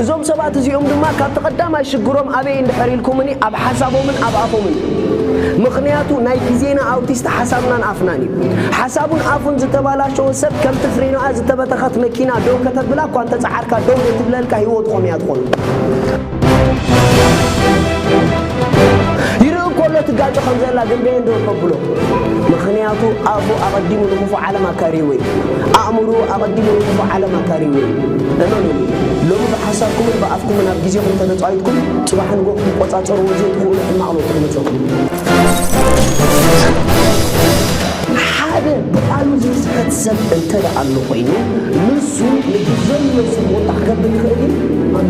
እዞም ሰባት እዚኦም ድማ ካብቲ ቀዳማይ ሽግሮም ኣበይ እንድሕር ኢልኩምኒ፣ ኣብ ሓሳቦምን ኣብ ኣፎምን እዩ። ምኽንያቱ ናይ ግዜና ኣውቲስት ሓሳብናን ኣፍናን እዩ። ሓሳቡን ኣፉን ዝተባላሸወ ሰብ ከምቲ ፍሬኖኣ ዝተበተኸት መኪና ደው ከተብላ እኳ እንተጸዓርካ ደው ዘይትብለልካ ህይወትኹም እያ ትኾኑ። ይርኢ እንከሎ ትጋጮ ከም ዘላ ግን በየን ደው ከብሎ? ምኽንያቱ ኣፉ ኣቐዲሙ ንኽፉእ ዓለም ኣካርይዎ እዩ። ኣእምሮ ኣቐዲሙ ንኽፉእ ዓለም ኣካርይዎ እዩ። እመኑኒ፣ ሎሚ ብሓሳብኩምን ብኣፍኩምን ኣብ ግዜኹም ተተጻዊትኩም፣ ጽባሕ ንጎ ክትቆጻጸርዎ ዘይትኽእሉ ሕማቕ ለውጢ ክመጸኩም። ሓደ ብቓሉ ዘይስሕት ሰብ እንተ ደኣ ኣሎ ኮይኑ፣ ንሱ ንብዘሎ ስሙታ ክገብር ይኽእል እዩ።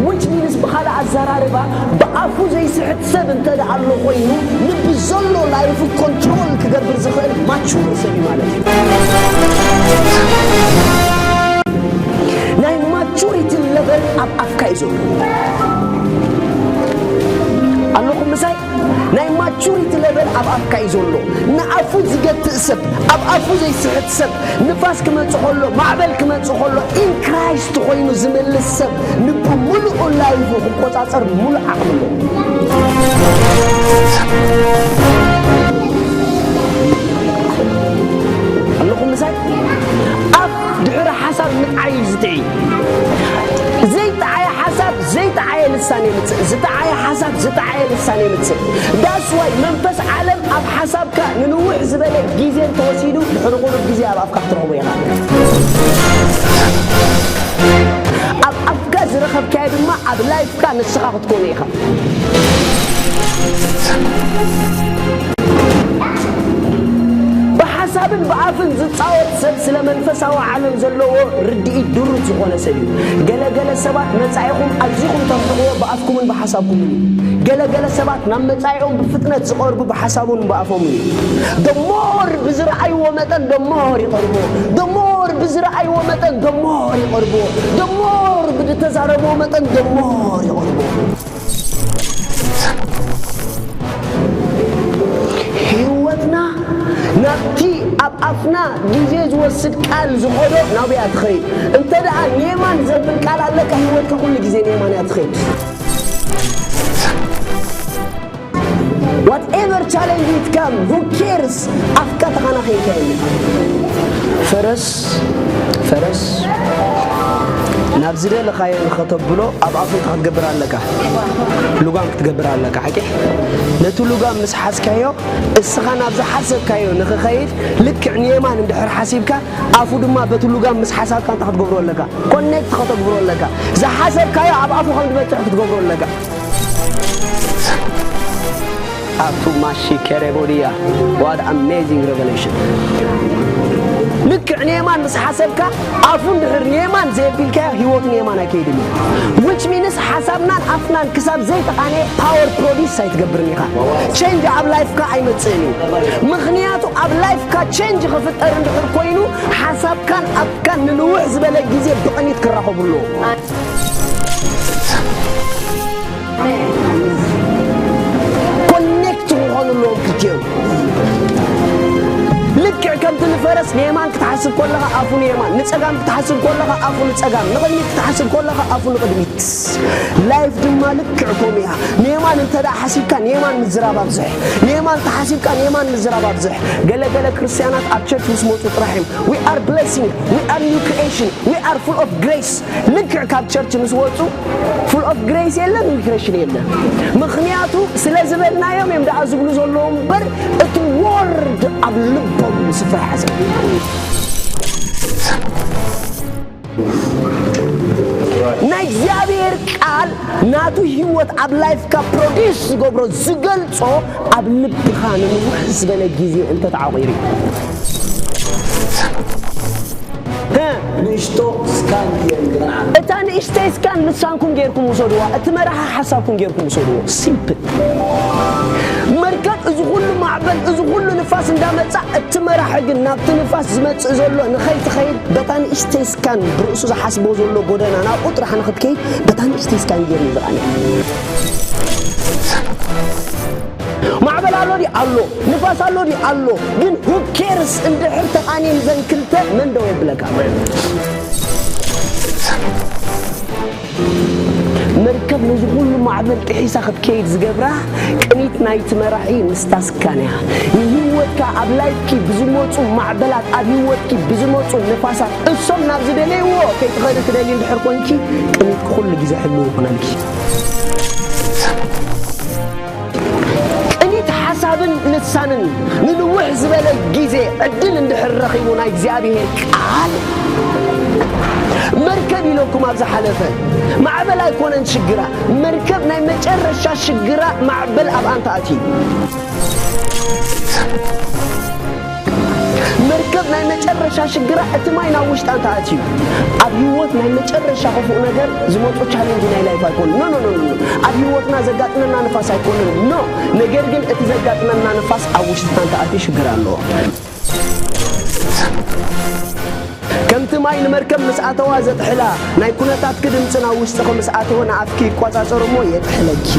Which means ብኻልእ ኣዘራርባ፣ ብኣፉ ዘይስሕት ሰብ እንተ ደኣ ኣሎ ኮይኑ፣ ንብዘሎ ላይፉ ኮንትሮል ክገብር ዝኽእል ማቹር ሰብ እዩ ማለት እዩ። ናይ ማቹሪቲ ለቨል ኣብ ኣፍካ እዩ ዘሎ። ኣለኹም ምሳይ? ናይ ማቹሪቲ ለቨል ኣብ ኣፍካ እዩ ዘሎ። ንኣፉ ዝገትእ ሰብ፣ ኣብ ኣፉ ዘይስሕት ሰብ፣ ንፋስ ክመጽእ ከሎ፣ ማዕበል ክመጽእ ከሎ፣ ኢን ክራይስት ኮይኑ ዝምልስ ሰብ፣ ንብምሉኡ ላይፉ ክቆጻጸር ሙሉእ ዓቕሚ ኣለዎ። ኣለኹም ምሳይ? ኣፍ ድሕሪ ሓሳብ ምጥዓይ እዩ ዝጥዒ። ዘይጠዓየ ሓሳብ ዘይጠዓየ ልሳን የምጽእ። ዝጠዓየ ሓሳብ ዝጠዓየ ልሳን የምጽእ። That's why መንፈስ ዓለም ኣብ ሓሳብካ ንንውሕ ዝበለ ግዜ እንተወሲዱ፣ ድሕሪ ቁሩብ ግዜ ኣብ ኣፍካ ክትረኽቦ ኢኻ። ኣብ ኣፍካ ዝረኸብካዮ ድማ ኣብ ላይፍካ ንስኻ ክትኮኖ ኢኻ። ብሓሳብን ብኣፍን ዝጻወት ሰብ ስለ መንፈሳዊ ዓለም ዘለዎ ርድኢት ድሩት ዝኾነ ሰብ እዩ። ገለ ገለ ሰባት መጻኢኹም ኣዚኹም ተርሕቕዎ ብኣፍኩምን ብሓሳብኩምን እዩ። ገለ ገለ ሰባት ናብ መጻኢኦም ብፍጥነት ዝቐርቡ ብሓሳቡን ብኣፎምን እዩ። The more ብዝረኣይዎ መጠን the more ይቐርቡ። The more ብዝረኣይዎ መጠን the more ይቐርቡ። The more ብዝተዛረብዎ መጠን the more ይቐርቡ። ህይወትና ናብቲ ኣብ ኣፍና ግዜ ዝወስድ ቃል ዝኸዶ ናብያ ትኸይድ። እንተ ደኣ ኔማን ዘብል ቃል ኣለካ፣ ህይወትካ ኩሉ ግዜ ኔማን እያ ትኸይድ። Whatever challenge it come, who cares? ኣፍካ ተኻናኺንካ የለ። ፈረስ፣ ፈረስ ናብ ዝደለኻዮ ንኸተብሎ ኣብ ኣፉ እንታይ ክትገብር ኣለካ? ልጓም ክትገብር ኣለካ፣ ሓቂ? ነቲ ልጓም ምስ ሓዝካዮ፣ እስኻ ናብ ዝሓሰብካዮ ንኽኸይድ ልክዕ ንየማን እንድሕር ሓሲብካ፣ ኣፉ ድማ በቲ ልጓም ምስ ሓሳብካ እንታይ ክትገብሮ ኣለካ? ኮኔክት ከተግብሮ ኣለካ። ዝሓሰብካዮ ኣብ ኣፉ ከም ዝበጽሕ ክትገብሮ ኣለካ። ኣቱ ማሺ ከረቦድያ። What amazing revelation። ልክዕ ንየማን ምስ ሓሰብካ ኣፉ እንድሕር ንየማን ዘየቢልካዮ ህይወት ንየማን ኣይከይድን እዩ። Which means ሓሳብናን ኣፍናን ክሳብ ዘይተቓነየ ፓወር ፕሮዲስ ኣይትገብርን ኢኻ። ቸንጅ ኣብ ላይፍካ ኣይመጽእን እዩ። ምኽንያቱ ኣብ ላይፍካ ቸንጅ ክፍጠር እንድሕር ኮይኑ ሓሳብካን ኣፍካን ንንውሕ ዝበለ ግዜ ብቕኒት ክራኸቡ ኣለዎ። ኮኔክት ክኾኑ ኣለዎም ክልቲኦም። ልክዕ ከምቲ ንፈረስ ንየማን ክትሓስብ ከለኻ ኣፉ ንየማን፣ ንጸጋም ክትሓስብ ከለኻ ኣፉ ንጸጋም፣ ንቕድሚት ክትሓስብ ከለኻ ኣፉ ንቕድሚት። ላይፍ ድማ ልክዕ ከምኡ እያ። ንየማን እንተ ደኣ ሓሲብካ ንየማን ምዝራብ ኣብዝሕ፣ ንየማን ተሓሲብካ ንየማን ምዝራብ ኣብዝሕ። ገለ ገለ ክርስትያናት ኣብ ቸርች ምስ መጹ ጥራሕ እዮም we are blessing, we are new creation, we are full of grace። ልክዕ ካብ ቸርች ምስ ወጹ ፉል ኦፍ ግሬስ የለን፣ ሪክሬሽን የለን። ምኽንያቱ ስለ ዝበልናዮም እዮም ደኣ ዝብሉ ዘለዉ እምበር እቲ ወርድ ኣብ ልቦም ስፍራ ይሓዘ። ናይ እግዚኣብሔር ቃል ናቱ ህይወት ኣብ ላይፍካ ፕሮዲስ ዝገብሮ ዝገልጾ ኣብ ልብኻ ንንውሕ ዝበለ ግዜ እንተተዓቑሩ እዩ። ንእሽቶ ስካን እየን ግርዓን። እታ ንእሽተይ ስካን ልሳንኩም ጌርኩም ውሰድዋ፣ እቲ መራሒ ሓሳብኩም ጌርኩም ውሰድዎ። ሲምፕል። መርከብ እዚ ኩሉ ማዕበል፣ እዚ ኩሉ ንፋስ እንዳመጻ፣ እቲ መራሒ ግን ናብቲ ንፋስ ዝመጽእ ዘሎ ንኸይትኸይድ በታ ንእሽተይ ስካን ብርእሱ ዝሓስቦ ዘሎ ጎደና ናብኡ ጥራሕ ንኽትከይድ በታ ንእሽተይ ስካን ጌሩ ይዝራኒ። ማዕበል ኣሎ ድዩ? ኣሎ። ንፋስ ኣሎ ድዩ? ኣሎ። ግን who cares? እንድሕር ተቓንየን ዘን ክልተ መን ደው የብለካ? እዚ ኩሉ ማዕበል ጥሒሳ ክትከይድ ዝገብራ ቅኒት ናይቲ መራሒ ምስታ ስካን እያ። ንህይወትካ ኣብ ላይፍኪ ብዝመፁ ማዕበላት፣ ኣብ ህይወትኪ ብዝመፁ ንፋሳት፣ እሶም ናብ ዝደለይዎ ከይትኸዲ ትደሊ እንድሕር ኮንኪ፣ ቅኒትኪ ኩሉ ግዜ ሕልው ይኹነልኪ። ቅኒት ሓሳብን ልሳንን ንንውሕ ዝበለ ግዜ ዕድል እንድሕር ረኺቡ ናይ እግዚኣብሔር ቃል፣ መርከብ ኢለኩም ኣብ ዝሓለፈ፣ ማዕበል ኣይኮነን ሽግራ፣ መርከብ ናይ መጨረሻ ሽግራ፣ ማዕበል ኣብ ኣንታ ኣትዩ። መርከብ ናይ መጨረሻ ሽግራ፣ እቲ ማይ ናብ ውሽጣ እንተ ኣትዩ፣ ኣብ ህይወት ናይ መጨረሻ ክፉእ ነገር ዝመፁ ቻሌንጅ ናይ ላይፍ ኣይኮኑ። ኖ፣ ኖ፣ ኖ፣ ኖ፣ ኖ። ኣብ ህይወትና ዘጋጥመና ንፋስ ኣይኮነን። ኖ፣ ነገር ግን እቲ ዘጋጥመና ንፋስ ኣብ ውሽጥና እንተ ኣትዩ ሽግር ኣለዎ። ከምቲ ማይ ንመርከብ ምስ ኣተዋ ዘጥሕላ፣ ናይ ኩነታትኪ ድምፂ ናብ ውሽጥኺ ምስ ኣተወ ንኣፍኪ ይቆፃፀር እሞ የጥሕለኪ።